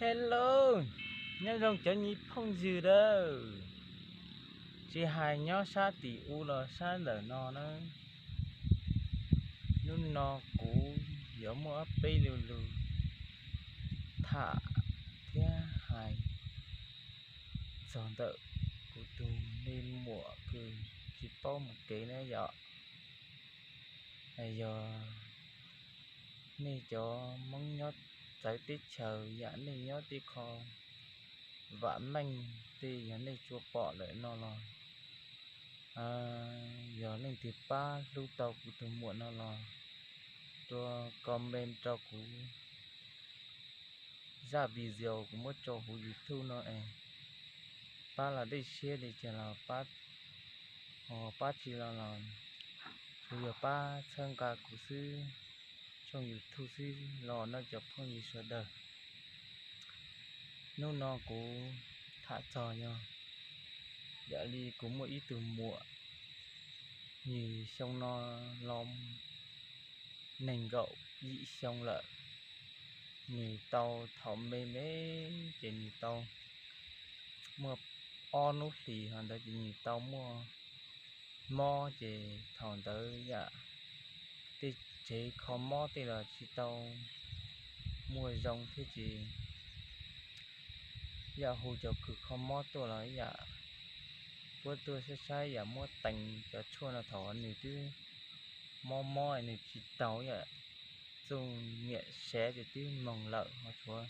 Hello, nyob zoo cov nyuag phooj ywg dawb, tsis hais nyob sab tim ub los sab ntawm no na. Hnub no kuv yuav muaj ob peb lo lus tham thiab hais txog ntawm kuv tus me muam kws tsis paub mus kev na yom. Yog nej cov Hmoob nyob txawv teb chaws yam nej nyob tej qho vam meej tej yog nej tsuas pom lawm no los, yog leej twg pab hlub tau kuv tus muam no los tuaj comment rau kuv zaj video kuv muab tso huv YouTube no es pab los dej siab li cas los pab, pab tsis los los tsuas yog pab txhawb nqa kuv xwb, tshooj YouTube xwb los no cov phooj ywg sawv daws. Hnub no kuv tham txog yog yam li kuv muaj ib tug muam, nws xyoo no los nees nkaum yim xyoo lawm. Nws tau thaum me me ces nws tau muaj ob hnub hlis ho ntawd ces nws tau muaj mob ces thaum ntawd yam tej tsev kho mob tej los tsis tau muaj zoo thiab ces yam hu cov kws kho mob tuaj los yam puab tuaj saib saib yam muab tees cov tshuaj no thaum nws twb mob mob nws tsis tau yam txuj niam sav ces twb moog lawm ho tshuav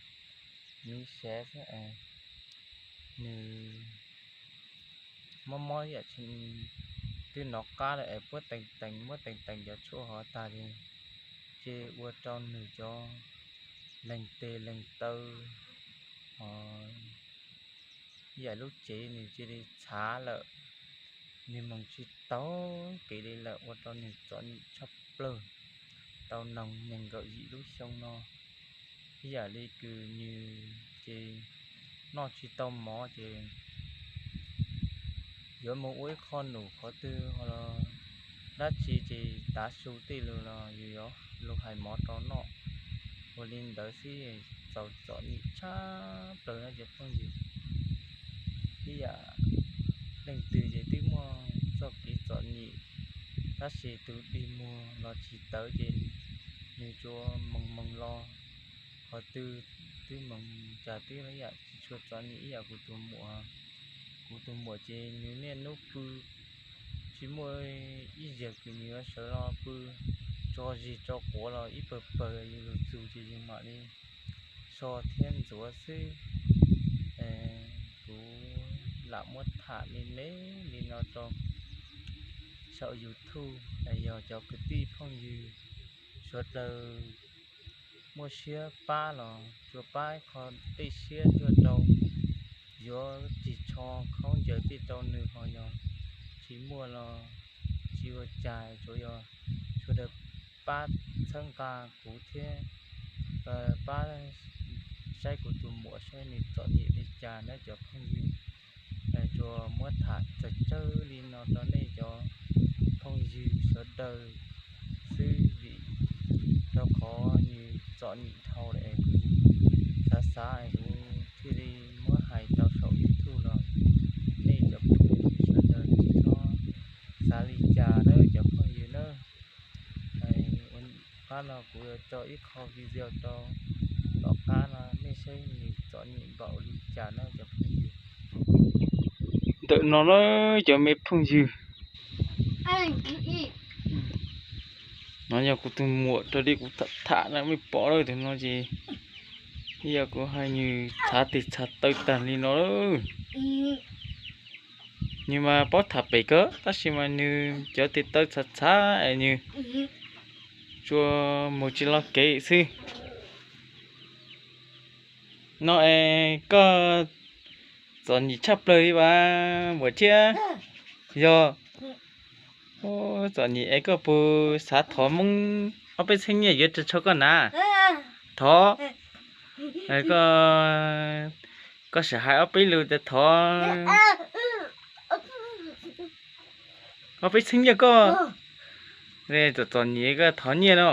miv sav xwb es nws mob mob yam twb nov qab lawm es puab tees tees muab tees tees cov tshuaj hov tag li ces ua rau nws cov leeg tes leeg taw ho yam lub cev nws cia li txhav lawm, nws moog tsis tau kev li lawm ua rau nws txom nyem tshaj plaws tau nees nkaum yim lub xyoo no. Ib yam li kws nws ces noj tsis tau mov ces yuav moog ua ib qho num qhov twg ho los dab tsi ces tav su tej lug los yus yuav lug hais mov rau noj. Ua li ntawd xwb txaus txom nyem tshaj plaws no cov phooj ywg. Ib yam leej twg ces twb muaj txoj kev txom nyem, tab sis tus dig muag los tsis tawv ces nws tsuas moog moog los qhov twg twb moog cas twb ib yam tsis tshua txom nyem ib yam kuv tus muam. Kuv tus muam ces nws niaj hnub pw, tsis muaj ib zaug kws nws yuav sawv los pw tso zig tso quav los ib pawg pawg yus lug txug ces yus mam li so thiab ntxuav xwb. Kuv lam muab tham me me li no rau saum YouTube, yog cov kwv tij phooj ywg sawv daws muaj siab pab los tsuas pab qho tej siab tuaj rau, yuav ris tsho khaub ncaws tej rau nws ho yog tsis muaj los tsis ua cas, tsuas yog sawv daws pab txhawb nqa kuv thiab pab saib kuv tus muam saib nws txom nyem li cas na cov phooj ywg. Tsuas muab tham txawm tsawg li no rau nej cov phooj ywg sawv daws xwb vim rau qhov nws txom nyem dhau lawm es kuv xav xav es kuv thiaj li muab hais rau saum YouTube los nej cov phooj ywg sawv daws tsis txhob xav li cas nawb cov phooj ywg nawb. Ua qab no kuv yuav tso ib qho video rau tom qab no nej saib nws txom nyem npaum li cas na cov phooj ywg. Ntawm no na cov me phooj ywg, no yog kuv tus muam raws li kuv tham na mej pom lawm tus no ces yog kuv hais nws txhav tes txhav taw tag li no lawm. Nws mas paub tham pem kawg tab sis mas nws cov tes taw txhav txhav es nws tsuas mus tsis log kev xwb. No es koj txom nyem tshaj plaws li vas muam thiab. Yog txom nyem es koj puas xav thov Hmoob ob peb txheeb nyiaj yuav ris tsho koj na? Thov. Koj sim hais ob peb lus tas thov ob peb txheeb nyiaj koj. Txom txom nyem koj thov nyiaj no.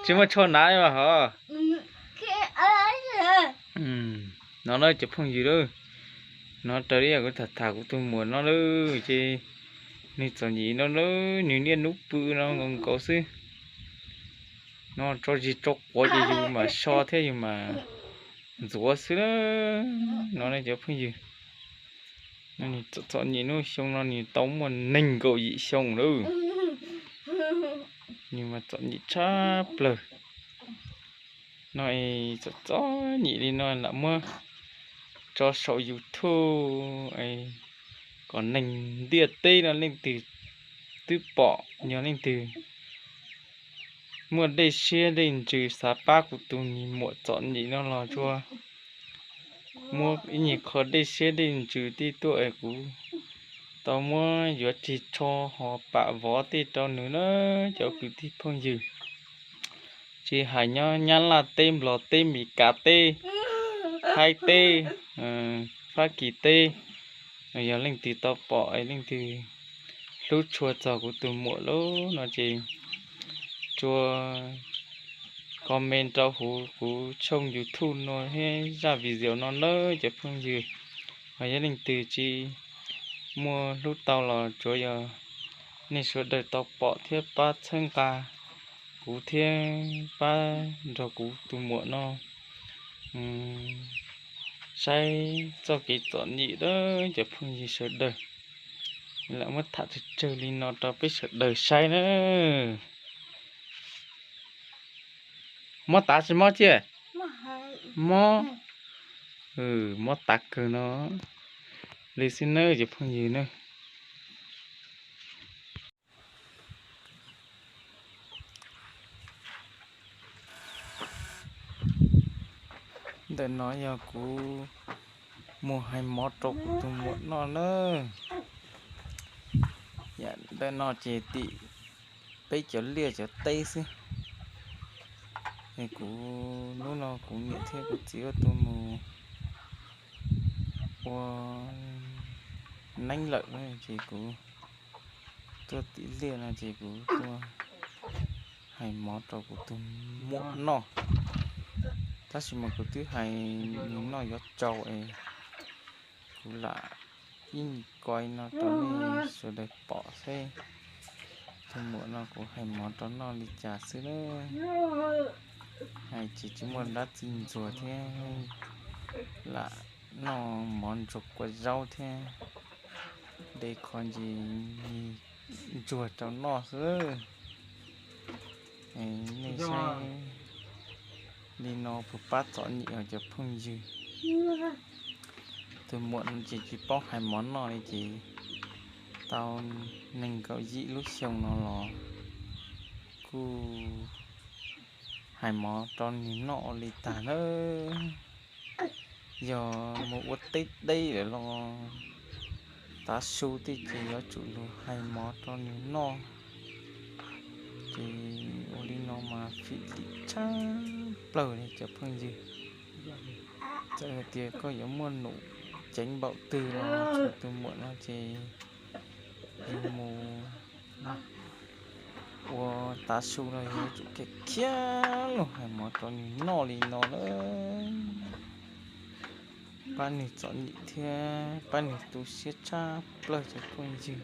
Tsis muaj tsho hnav mas hov. No na cov phooj ywg lawm, no raws li kuv tham tham kuv tus muam no lawm ces nws txom nyem no lawm, nws niaj hnub pw no nkaus nkaus xwb. No tso zis tso quav ces yus mam so thiab yus mam ntxuav xwb na. No ne cov phooj ywg, nws txom nyem, hnub xyoo no nws tau muaj nees nkaum yim xyoo lawm. Nws mas txom nyem tshaj plaws. No es txom txom nyem li no lam muab tso saum YouTube kom neeg ntiaj teb no leej twg twb pom, yog leej twg muaj dej siab dej ntsws xav pab kuv tus me muam txom nyem no los tsuas muab ib nyuag qho dej siab dej ntsws tij tuaj es kuv tau muab yuav ris tsho ho pam vov tej rau nws na cov kwv tij phooj ywg. Tsis hais nyob Nyab Laj teb, Nplog teb, Mes Kas teb, Thaib teb, Fab Kis teb, yog leej twg tau pom es leej twg hlub tshua txog kuv tus muam lawm no ces tsuas comment rau huv kuv tshooj YouTube no thiab zaj video no nawb cov phooj ywg. Ho yog leej twg tsis muaj hlub tau los tsuav yog nej sawv daws tau pom thiab pab txhawb nqa kuv thiab pab nrog kuv tus muam no saib txoj kev txom nyem lawm cov phooj ywg sawv daws. Lam muab tham tsawg tsawg li no rau peb sawv daws saib na. Mob tav tsis mob ciaj? Mob. Mob tav kawg no li xwb nawb cov phooj ywg na. Ntawm no yog kuv mus hais mov rau kuv tus muam noj na. Ntawm no ces tim peb cov liaj cov teb xwb. Es kuv hnub no kuv niam thiab kuv txiv ua tuaj mus ua neeb lawm ces kuv tuaj tim liaj no ces kuv tuaj hais mov rau kuv tus muam noj. Tab sis mas kuv twb hais nws noj yuav tsau es kuv lam ib nyuag koi no rau nej sawv daws pom seb tus muam no kuv hais mov rau noj li cas xwb na. Hais tsis tsis muaj dab tsi ntxuag thiab, lam noj mov ntxuag kua zaub thiab de qho ntsis ntxuag rau noj xwb. Nej saib li no puas pab txom nyem os cov phooj ywg? Tus muam no ces tsis paub hais mov noj li ces tau nees nkaum yim lub xyoo no los kuj hais mov rau nws noj ua li tag nawb. Yog mus ua teb deb lawm los tav su tej ces yuav tsum lug hais mov rau nws noj. Ces ua li no mas fim lim tshaj plaws li cov phooj ywg. Txawm hais tias koj yuav muaj num ceev npaum twg los txog tus muam no ces yus mus ua tav su los yus yuav tsum khiav khiav lug hais mov rau nws noj li no na. Pab nws txom nyem thiab pab nws tu siab tshaj plaws cov phooj ywg.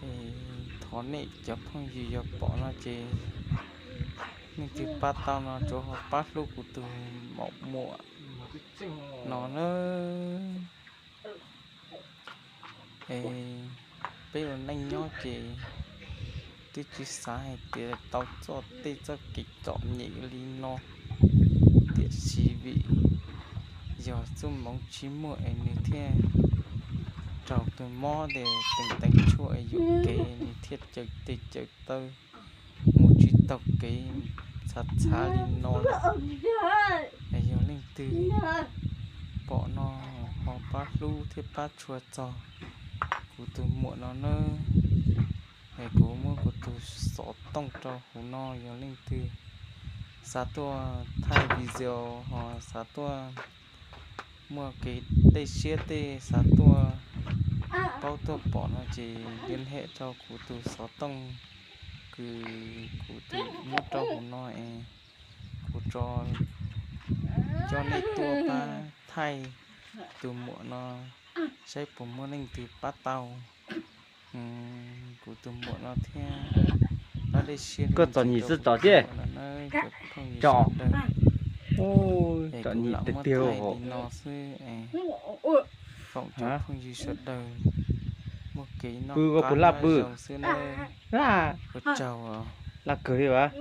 Es thov nej cov phooj ywg yog pom no ces nej twg pab tau no tsuav ho pab hlub kuv tus maum muam no na. Es peb ua neej nyob ces twb tsis xav hais tias tau txoj tej txoj kev txom nyem li no, tiam sis vim yog txuj moov tsis muaj es nws thiaj raug tus mob es teev teev tshuaj es yuam kev nws thiaj caws tes caws taw mus tsis taug kev txhav txhav li no lawm. Es yog leej twg pom no ho pab hlub thiab pab tshua txog kuv tus muam no nawb. Es kuv muab kuv tus xov tooj rau hauv no, yog leej twg xav tuaj thaij video ho xav tuaj muaj kev dej siab tej xav tuaj paub tuaj pom no ces liên hệ rau kuv tus xov tooj kws kuv tus muab rau hauv no es kuv tso Coj nej tuaj pab thaij tus muam no saib puas muaj leej twg pab tau kuv tus muam no thiab. Koj txom nyem xwb txom tiag. Cov phooj ywg sawv daws, es kuv lam muab thaij li no xwb es foom cov phooj ywg sawv daws muaj kev noj qab nyob zoo xwb nawb. Ua tsaug. Laj kawg li as.